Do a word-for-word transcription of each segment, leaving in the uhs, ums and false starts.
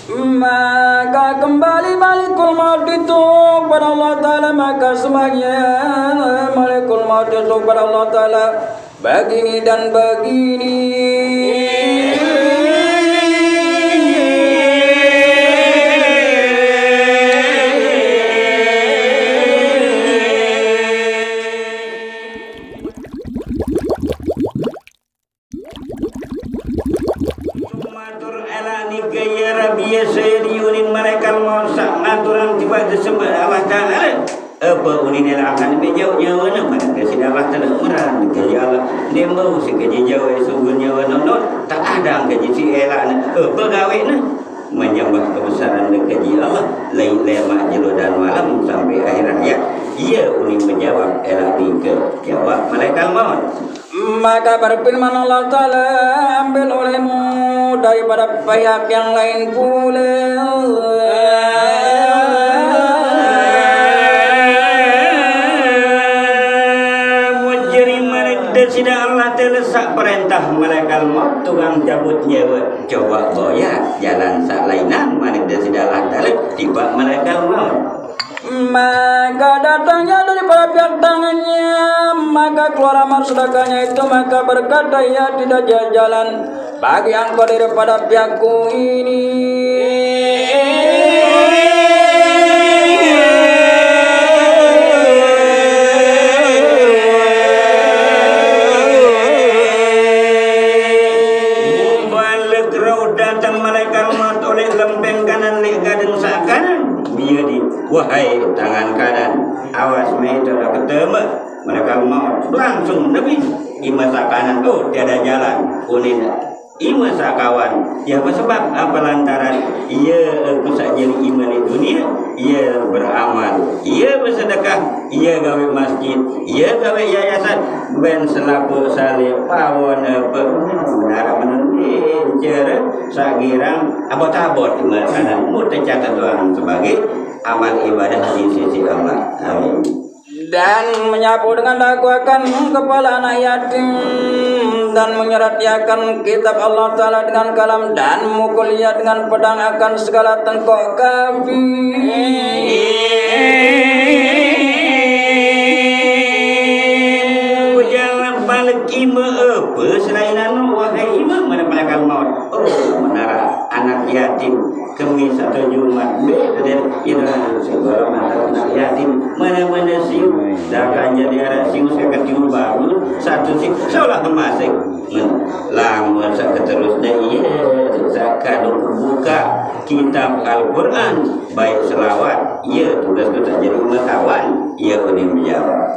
Maka kembali Malikul Maut itu kepada Allah Ta'ala, maka sembahnya Malikul Maut itu kepada Allah Ta'ala begini dan begini. Matur elak nike ya Rabbi ya Sayyidi, unin malaikat maut sak ngaturan tiba disembah Allah Ta'ala. Apa unin elak akan menjawab nyawa nama ke sida Allah Ta'ala, meran ke ya Allah. Dembau si ke jauh sungguh nyawa nonton tak ada ke si elak na. Apa gawe na? Menyembah kebesaran ke Allah lain lemak jelo dan malam sampai akhir hayat. Ia unin menjawab elak nike jawab malaikat maut. Maka berfirman Allah Ta'ala, ambil olehmu daripada pihak yang lain pula. Mujrim, mana sida Allah Ta'ala sak perintah malaikat maut tukang cabut nyawa. Coba boya jalan sak lainan, mana sida Allah Ta'ala tiba malaikat maut. Maka datangnya daripada pihak tangannya, maka keluar amal sedekahnya itu, maka berkata, ia tidak ada jalan bagi engkau daripada pihakku ini. Balik roh datang malaikat maut oleh lempeng kanan lek gadeng sak kanan. Dia di, wahai tangan kanan, awas meh itu dah ketemu. Malaikat maut langsung nebi. Ima sak kanan, oh tiada jalan. Unin ima sak kawan. Ya apa sebab? Apa lantaran? Ia aku sak jadi ima di dunia. Ia beramal, ia bersedekah, ia gawe masjid, ia gawe yayasan. Ben selapuq saleh pawon, eh, pe-, menara menentu, cara sagirang abot-abot makanan mu tercatat doang sebagai amal ibadah di sisi Allah. Amin. Dan menyapu dengan daku akan kepala anak yatim, dan menyerati akan kitab Allah Ta'ala dengan kalam, dan mukul ia dengan pedang akan segala tengkok kafir. Jalan balik ima apa selain anu, wahai imam, mana malaikat maut? Oh, menara anak yatim. Kemis atau Jumat, be, dan itu segala macam anak yatim. Mana-mana siu, dah kan jadi anak siu, saya ketimbang satu siu, seolah emasik. Lama saya terus dah iya, saya kadung buka kitab Al-Quran, baik selawat, iya tugas tu tak jadi kawan, iya boleh menjawab.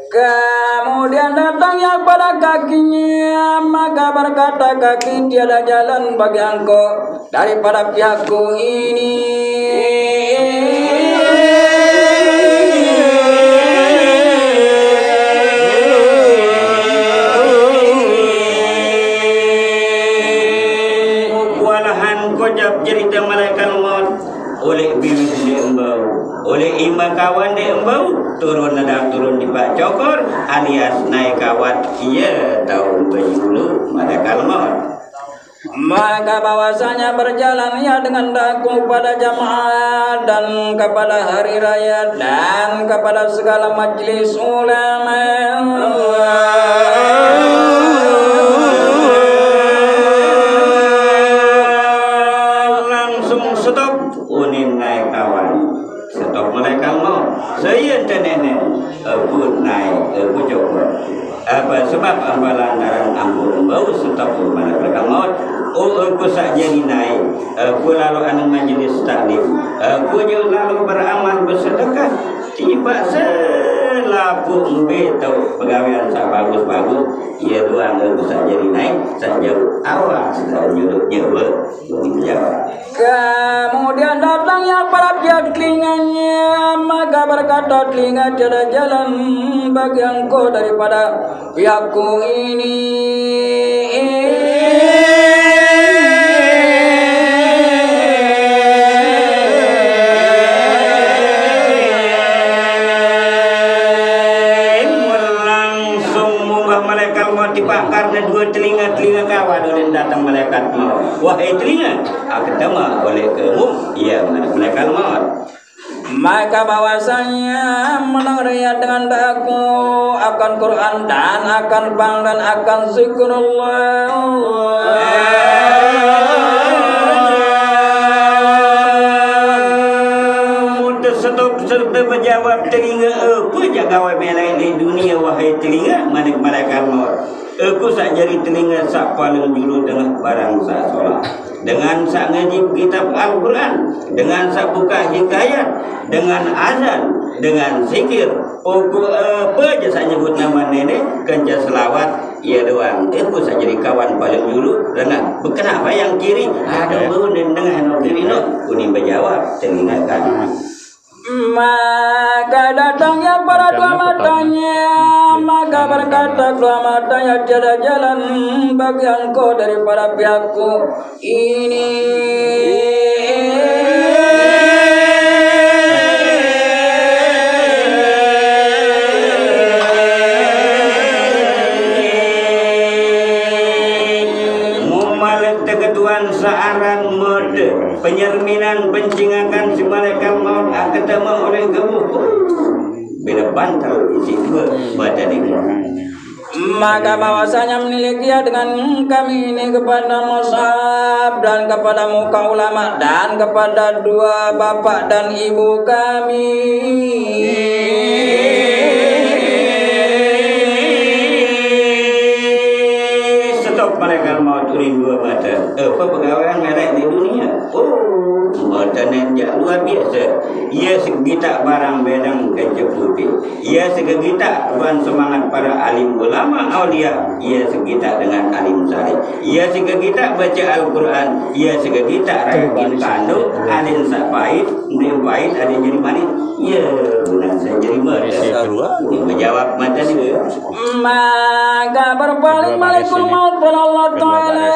Kemudian datangnya pada kakinya, maka berkata kaki, tiada jalan bagi engkau daripada pihakku ini. Walahan kocap cerita malaikat maut. Oleh biwih ndeq embau, oleh imakawan ndeq embau, turun nedang turun tipaq cokor, alias nae kawat, ie tau bejulu malaikat maut. Maka bahwasanya berjalan ia dengan daku pada jamaah dan kepada hari raya dan kepada segala majelis ulama. Langsung stop. Unin nae kawan. Stop malaikat maut. Saya tenenen. Aku nae, aku coba. Apa sebab? Apa lantaran ambu embau stop malaikat maut? Oh, aku sak jari nae. Aku lalu anu majelis taklim. Aku je lalu beramal bersedekah. Tiba selapuq mbe tau pegawean sak bagus-bagus, ie doang aku sak jari nae, sak jauh awak sak nyurup nyewe. Kemudian datangnya pada pihak telinganya, maka berkata telinga, tiada jalan bagi engkau daripada pihakku ini. Langsung munggah malaikat maut tipaq karne due telinga, telinga kawan ulin dateng malaikat maut. Wahai telinga, Ketemu oleh kamu, ya, malaikat maut. Maka bahwasanya mendengar ia dengan daku akan Quran dan akan pang dan akan zikrullah. Mudah stop serta berjawab telinga apa jaga awak melai di dunia, wahai telinga, mana malaikat maut. Aku sak jari telinga sak paling dulu dengan barang sak solat. Dengan sak ngaji kitab Al-Quran, dengan sak buka hikayat, dengan azan, dengan zikir. Pokok apa je sak nyebut nama nenek, kenca selawat, ia doang. Aku sak jari kawan paling dulu dengan. Bukan apa yang kiri, ada baru dia dengar yang kiri no. Kuning berjawab, telinga kanan. Maka datangnya para dua matanya, maka berkata dua matanya, tiada jalan bagi engkau daripada pihakku ini. Mumalak tegetuan searang mode, penyerminan pencingakan si malaikat maut akan ketemu oleh kamu. Bila bantal isi dua badan ini. Maka bahwasanya menilik ia dengan kami ini kepada Mus'ab dan kepada muka ulama dan kepada dua bapak dan ibu kami. Stop malaikat maut turin dua mata. Apa pegawaian merek di dunia? Oh, mata nenjak luar biasa. Ia segitak barang bedang keceputih. Ia segegitak tuan semangat para alim ulama aulia. Ia segitak dengan alim saleh. Ia segegitak baca Al-Quran. Ia segegitak rakin tanduk. Alim sak pahit, ndim pahit, ada jadi manis. Ya, bukan saya jadi manis. Dia menjawab mata dia. Maka berpaling malaikat maut pada Allah Ta'ala.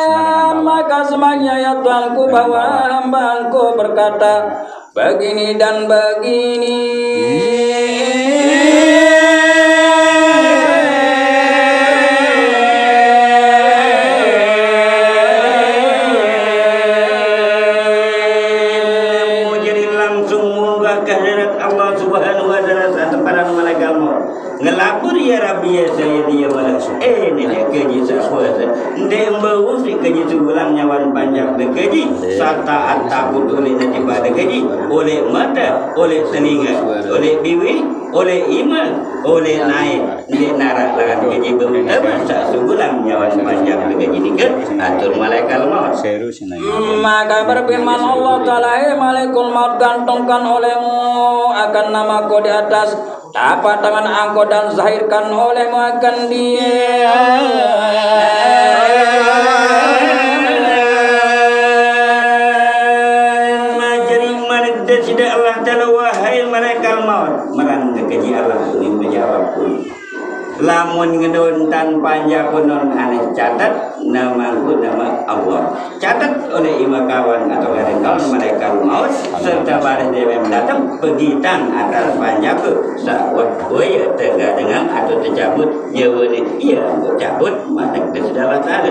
Maka semuanya ya Tuhanku bahwa hamba engkau berkata, begini dan begini. Jadi langsung munggah ke hadirat Allah Subhanahu wa Ta'ala saat para malaikat maut. Ngelapor ya Rabbi ya Sayyidi ya Malik. Eh, nenek kaji sak kuasa. Ndek mbau si kaji sugulang nyawan panjang dekaji. Sata atak kutu oleh nanti pada kaji. Oleh mata, oleh telinga, oleh biwi, oleh iman, oleh naik. Ndek narak lakan kaji berutama sak sugulang nyawan panjang dekaji nika. Atur malaikat maut. Maka berfirman Allah Ta'ala, "Hai malaikat maut, gantungkan olehmu akan namaku di atas tapak tangan engkau dan zahirkan olehmu akan dia." Majeri manik desida Allah Ta'ala, wahai malaikat maut, merang dekaji Allah ini menjawab. Lamun ngedon tan panja konon aneh catat, nama ku nama Allah. Catat oleh ima kawan atau kadang kawan malaikat maut serta baris dia datang pegitan atas panjaku sakwat boya tega dengan atau tercabut nyawa ni ia anggo cabut mata kita sudah batal.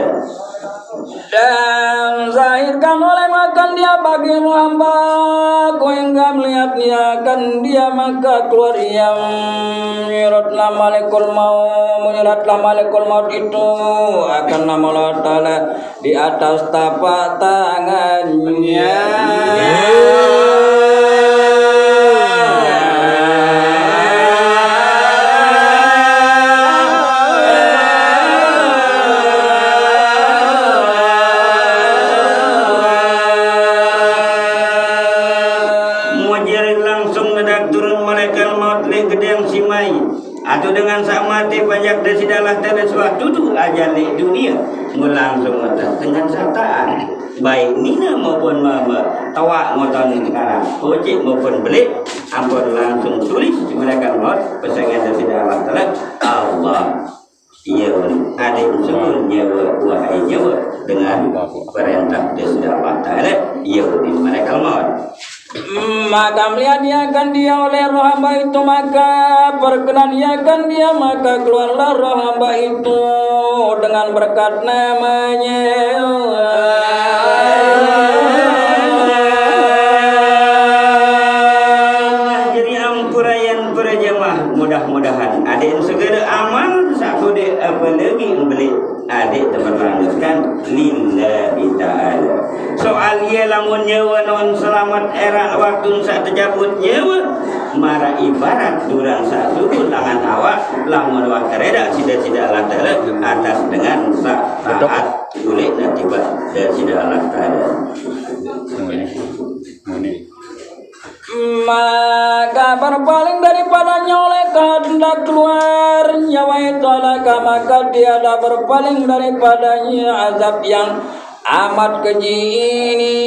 Dan zahirkan oleh makan dia bagi hamba ku hingga melihat dia akan dia maka keluar ia menyeratlah malaikat maut menyeratlah malaikat maut itu akan nama Allah Ta'ala di atas tapak tangannya. Mujirin langsung ngedak turun malaikat maut lek gedeng simai. Atau dengan sak mati pajak desidalah telah suatu tu aja lek dunia. Mulangsung ngedak dengan sataan. Baik nina maupun mama, tawak ngoton sekarang, kocik maupun belik, ampun langsung tulis mereka maut pesangan daripada Allah Ta'ala. Allah. Iya, ada unsur nyawa, wahai nyawa, dengan perintah daripada Allah Ta'ala, iya, mereka maut. Maka melihat dia akan dia oleh roh hamba itu, maka perkenan dia akan dia, maka keluarlah roh hamba itu dengan berkat namanya. Iye lamun nyewe non selamet era waktu saq tejabut nyewe, maraq ibarat durang saq turun langan awak, lamun wah kereda side-side Allah Taala atas dengan saq taat uleq natibat side Allah Taala. Maka berpaling daripadanya oleh kehendak keluar nyawa itu, maka tiada berpaling daripadanya azab yang amat keji ini.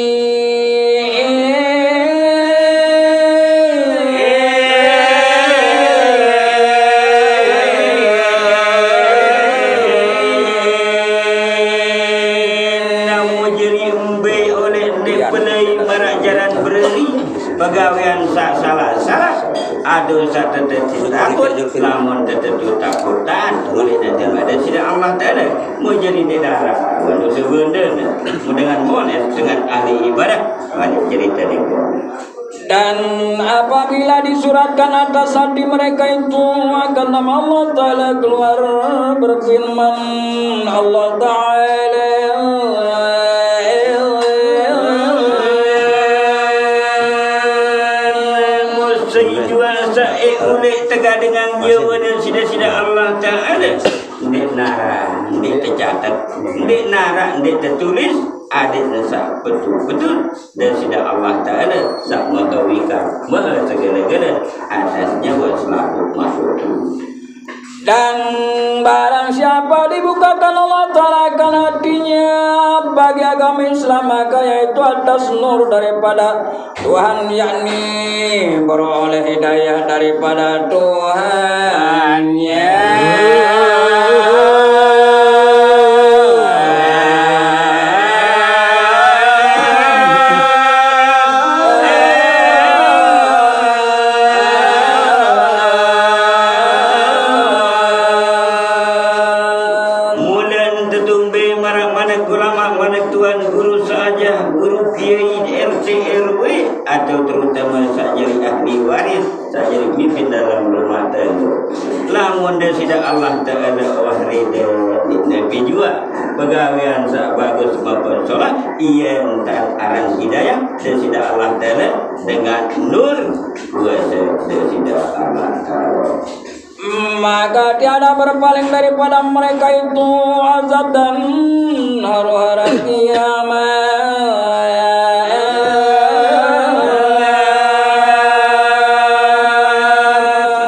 Namun jeri embe oleh ndeq pelai maraq jaran bereri, pegawean saq salah-salah, aduh saq tetetu takut, lamun tetetu takutan, oleh datang pada side Allah Taala. Mujeri ndeq daraq, waduh, sebenarne, dengan moles, dengan ahli ibadah, banyak cerita niku. Dan apabila disuratkan atas hati mereka itu akan nama Allah Taala keluar berfirman Allah Taala, sejua saq uleq tegadengang nyewe side-side Allah Taala. Ndeq naraq, ndeq tecatet, ndeq naraq, ndeq tetulis, adeqne saq betul-betul, dan side Allah Taala saq maha wikan, maha segele-gele atas nyawe selapuq makhluk. Dan barang siapa dibukakan Allah Taala akan hatinya bagi agama Islam, maka yaitu atas nur daripada Tuhan, yakni beroleh hidayah daripada Tuhannya. Mulen tetumbe maraq manik ulama, manik tuan guru saja, guru kiai, R T R W, atau terutama saq jari ahli waris, saq jari mimpin dalam rumah tangga. Lamun deside Allah Taala wah rida, ndeq napi juaq pegawean saq bagus maupun solah, ie ntan aran hidayah deside Allah Taala dengan nur kuase deside Allah Taala. Maka tiada berpaling daripada mereka itu azab dan huru-hara kiamat.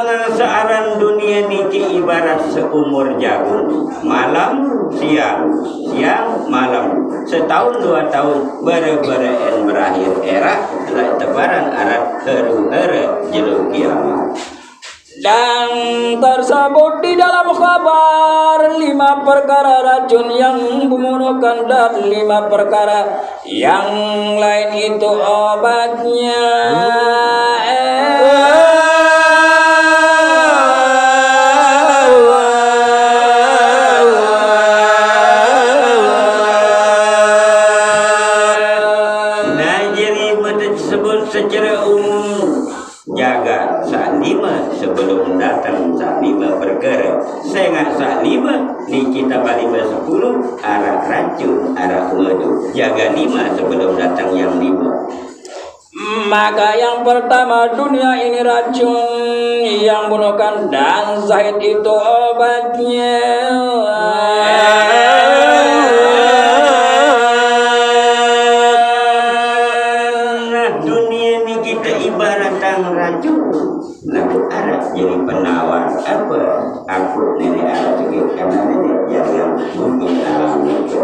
Nah, searan dunia niki ibarat seumur jagung, malam siang, siang malam, setahun dua tahun, bare-bare en berakhir era, laeq teparan aran huru-hara jelo kiamat. Dan tersebut di dalam khabar lima perkara racun yang membunuhkan dan lima perkara yang lain itu obatnya. Nah, jari mate sebut secara umum. Jaga saq lime sebelum dateng saq lime perkere. Sengaq saq lime niki tambah lime sepulu, araq racun, araq madu. Jaga lime sebelum dateng yang lime. Maka yang pertama, dunia ini racun yang bunuhkan dan zahid itu obatnya. Nah, dunia ini kita ibaratkan racun. Laguq araq jari penawar. Ape? Aku neneq araq juga karena neneq jaga bumi alam itu.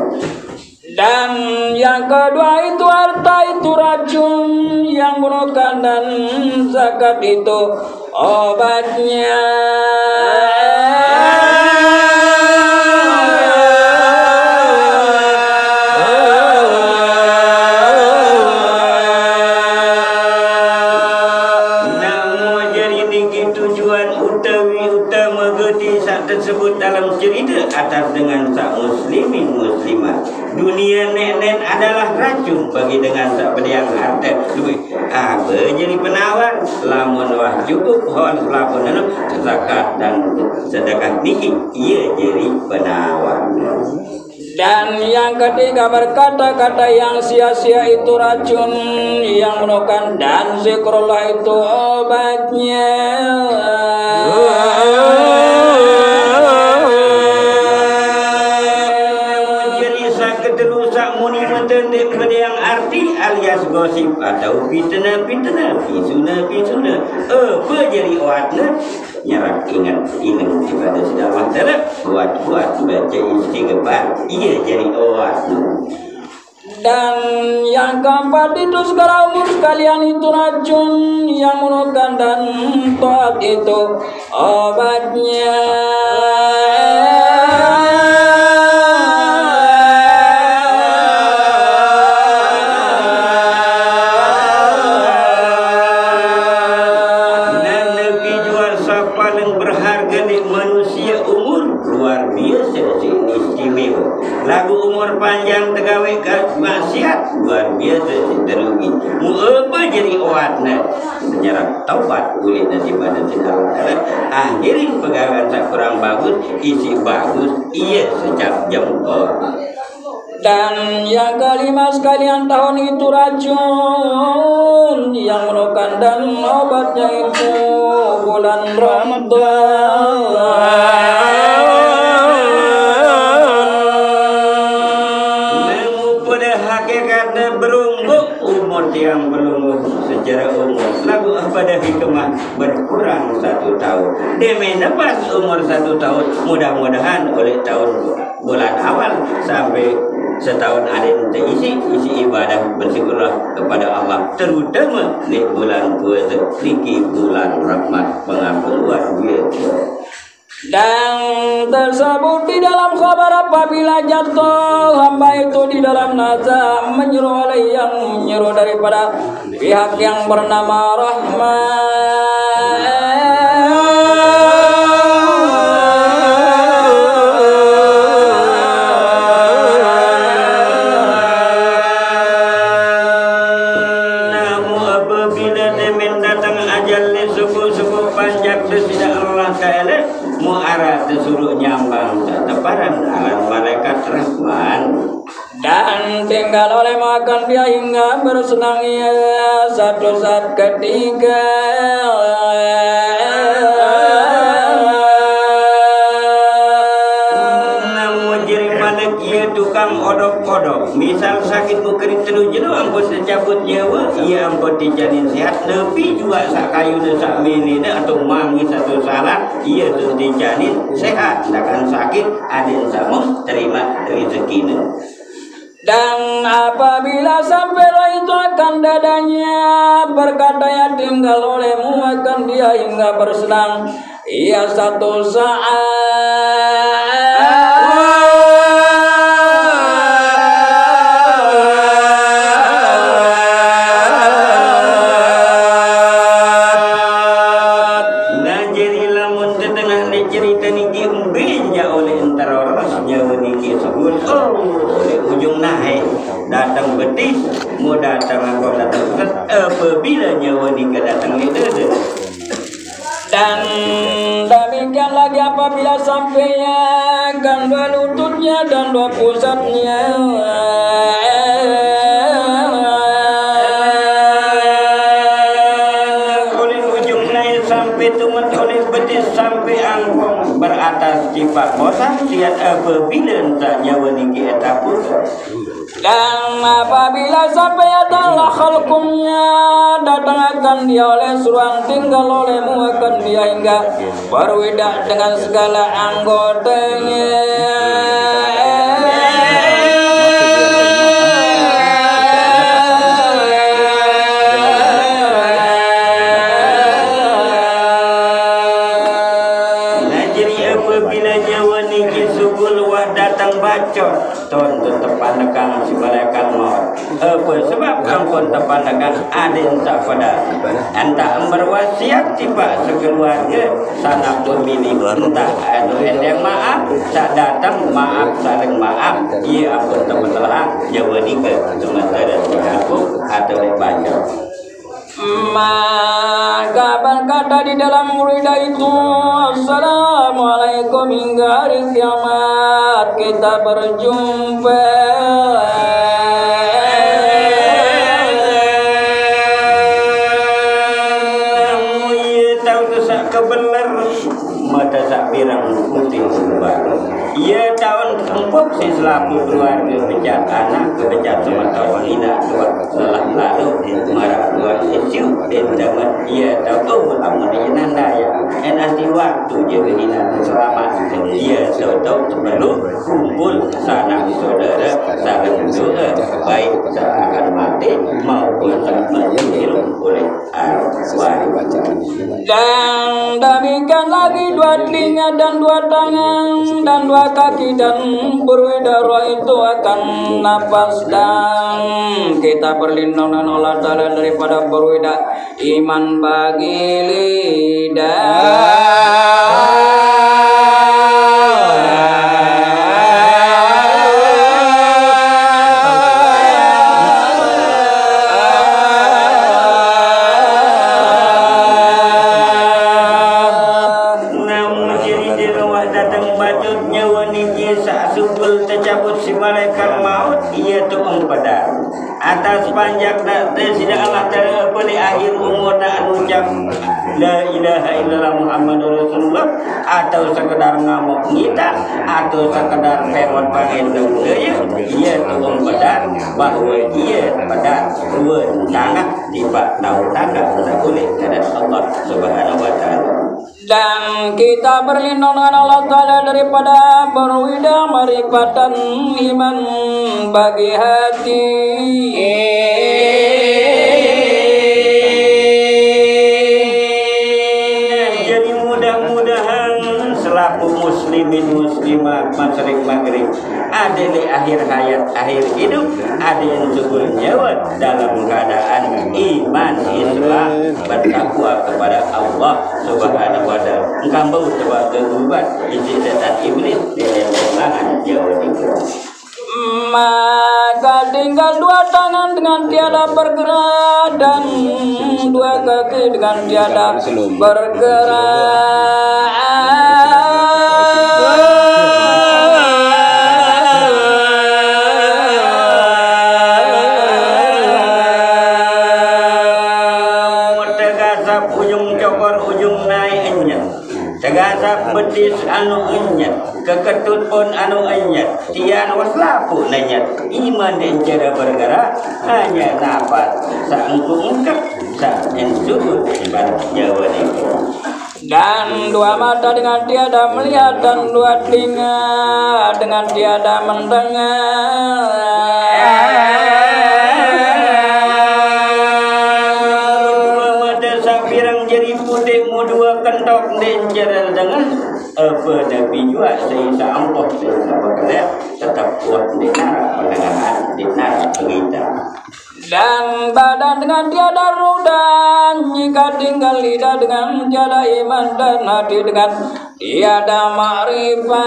Dan yang kedua itu harta itu racun yang bunuhkan dan zakat itu obatnya. Namun jari niki tujuan utawi utama gede saq tersebut dalam cerita atas dengan saq muslimin muslimat. Dunia nenek adalah racun bagi dengan saq bediang harta duit. Ape jari penawar? Lamun wah cukup hon selapuq nenem zakat dan sedekah niki, ie jari penawar. Dan yang ketiga, berkata-kata yang sia-sia itu racun, yang merupakan, dan zikrullah itu obatnya. Jadi sakit rusak muni meten dek pada yang arti alias gosip atau fitnah-fitnah, fitnah-fitnah. Eh, apa jadi obatnya? Nyerak ingat, ingat kepada si Allah Ta'ala, kuat-kuat baca istighfar, iya jadi obat. Dan yang keempat itu, segala umur sekalian itu racun, yang merupakan, dan taat itu obatnya. Dan lebih jual paling berharga di manusia umur luar biasa, istimewa. Lagu umur panjang tegawe ke maksiat luar biasa, terugi. Mu apa jadi obatnya? Menyerang taubat ulih nanti pada segala. Akhirin pegawai tak kurang bagus, isi bagus, iya secap jempol. Dan yang kelima sekalian, tahun itu racun, yang merupakan, dan obatnya itu bulan Ramadan. Namun pada hakikatnya berungguk umur tiang belum secara umur. Lagu pada hikmah berkurang satu tahun. Demi nepas umur satu tahun, mudah-mudahan oleh tahun bulan awal sampai setahun ada ente isi, isi ibadah bersyukurlah kepada Allah, terutama di bulan puasa, niki bulan rahmat, pengampun luar biasa. Dan tersebut di dalam khabar, apabila jatuh hamba itu di dalam nazar, menyuruh oleh yang menyuruh daripada pihak yang bernama Rahman. Namun apabila demen datang ajal ni, suku-suku panjak tu tidak Allah Ta'ala, muara tu suruh nyambang tak teparan alam malaikat Rahman. Dan tinggal oleh makan dia hingga bersenang ia satu saat ketika. Namun jeri panek ia tukang odok-odok. Misal sakit mukeri telu jelo ampun tercabut nyawa, ia ampun dijanin sehat. Lebih juga sak kayu dan sak mini atau mangi satu salat, ia tu dijanin sehat. Sedangkan sakit, adin sama terima rezeki. Dan apabila sampai roh itu akan dadanya, berkata, "Ya tinggal olehmu akan dia hingga bersenang ia satu saat." Nah, jadi lamun tetengah ni cerita niki, umbe ja oleh entara orang nyawa niki sebut, oh, oleh ujung naik. Datang betis, mau datang apa datang betis, apabila nyawa ni ke datang ni dada. Dan demikian lagi apabila sampai ya kan dua lututnya dan dua pusatnya. Oleh ujung naik sampai tumat, oleh betis sampai angkong, beratas cipak bosan, siat apabila entah nyawa niki etapus. Dan apabila sampai adalah khalqumnya, datang akan dia oleh suruhan, tinggal olehmu akan dia hingga berwidak dengan segala anggotanya. Nah, jadi apabila nyawa niki sugul wah datang bacot, ton tu tepandekan si malaikat maut. Apa sebab ampun tepandekan? Adin tak pada. Entah berwasiat tiba sekeluarga, sanak pemilik, entah anu endeng maaf, tak datang maaf, saling maaf. Ia ampun teman telah nyawa nike sementara aku atau bacot. Maka Berkata di dalam murida itu, "Assalamualaikum, hingga hari kiamat kita berjumpa." Iya, tahu tu sak kebeler, mata sak pirang putih baru. Iya, tahu empuk si selaku keluarga, becat anak, becat semata wanita tua. Telah lalu marah Tuhan Yesu dan dapat ia tahu amun nanda ya. Dan nanti waktu dia menina selamat, ia tahu-tahu perlu kumpul sanak saudara, saling doa, baik seakan mati maupun seakan hidup oleh arwah. Dan demikian lagi dua telinga dan dua tangan dan dua kaki dan berwida roh itu akan napas. Dan kita berlindung dengan Allah Ta'ala daripada berwida iman bagi lidah. Namun jadi dia datang bacut nyawa niki saat subul tercabut si malaikat maut, ia tu mempedar. Atas panjak dan sida Allah Ta'ala beri akhir umur nak ucap La ilaha illallah Muhammadur Rasulullah, atau sekedar ngamuk ngita, atau sekedar pengot pangen budaya, ia tu mempedar bahwa ia pedar dua tanah di bak naur tangga boleh kepada Allah Subhanahu wa Ta'ala. Dan kita berlindung dengan Allah Ta'ala daripada berwida marifatan iman bagi hati. Jadi mudah-mudahan selaku muslimin muslimat masyrik maghrib, ada di akhir hayat, akhir hidup, ada yang sebut nyawa dalam keadaan iman, Islam, bertakwa kepada Allah Subhanahu wa Ta'ala. Engkau bau sebab kegubat isi setan iblis di dalam tangan jauh itu. Maka tinggal dua tangan dengan tiada bergerak dan dua kaki dengan tiada bergerak. Tegasap ujung cokor, ujung naik enyet. Tegasap betis anu enyet. Keketut pun anu enyet. Tian was lapuk nenyet. Iman dan cara bergerak hanya nafas. Saengkung engkep, saen subut ibarat nyawa niki. Dan dua mata dengan tiada melihat, dan dua telinga dengan tiada mendengar. Dua mata sapirang jari putih, mu dua kentok ndeq njerer dengah. Apa Nabi juaq sisa ampoh, sisa bekelek, tetep kuat ndeq naraq pendengahan, ndeq naraq berita. Dan badan dengan tiada ruh, dan jika tinggal lidah dengan tiada iman, dan hati dengan tiada makrifat.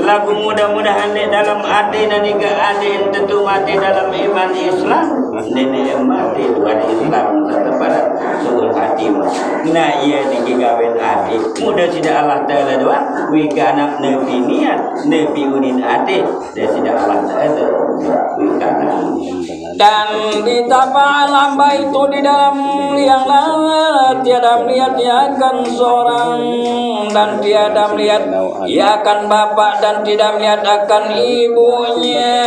Laguq mudah-mudahan leq dalem atene nike adeqn tetu mate dalem iman Islam. Neneq mate buat Islam, teteparan suul hatimah. Nah, ie niki gawen adeq. Mudah side Allah Taala doang, wikanaq nepi niat, nepi unin adeq, dan side Allah Taala wikanaq. Dan betapa hamba itu di dalam liang lahat, tiada melihat ia akan seorang, dan tiada melihat ia akan bapak, dan tidak melihat akan ibunya.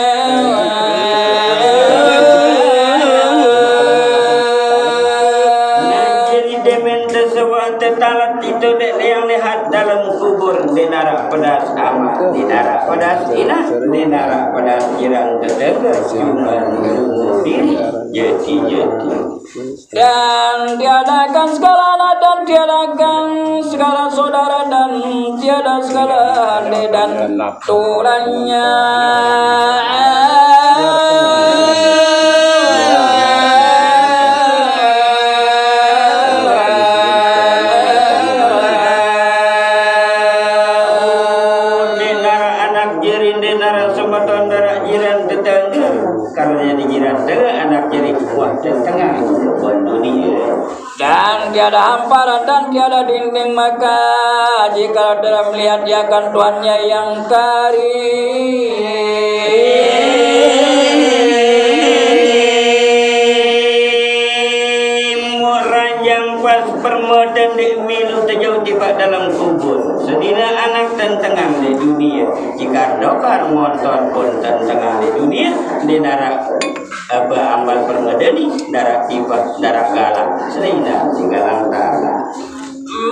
Nah, jadi demen tesewa tetalet itu dek yang lihat dalam kubur, di naraq pedas amaq, di naraq pedas inah, di naraq pedas jiran tetangga, cuma nunggu diri, jadi-jadi. Dan tiadakan segala anak, dan tiadakan segala saudara, dan tiada segala adik dan turannya. Dan tiada hamparan dan tiada dinding, maka jika tidak melihat dia akan Tuhannya yang karim. Ranjang pas permeten di milu tejauh tiba dalam kubur. Sedina anak tentengan di dunia. Jika dokar motor pun tentengan di dunia, di neraka apa ambal permedeni, darah tiba, darah galang, selina singgalang tanah.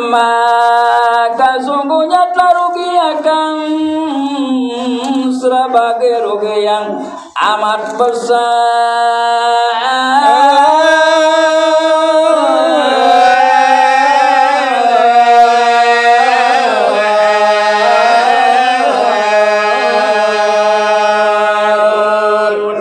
Maka sungguhnya telah rugi akan sebagai rugi yang amat besar.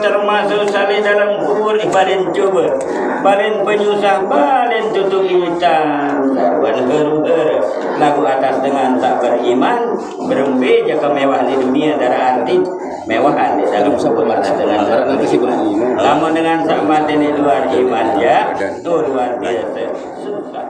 Termasuk salih dalam kubur, eh, paling coba, paling penyusah, paling tutup hitam, lawan heru-heru lagu atas dengan tak beriman. Berembe jaka mewah di dunia, darah arti mewahan di dalam kubur atas dengan tak beriman. Lamun dengan tak mati di luar iman, ya, itu luar biasa susah.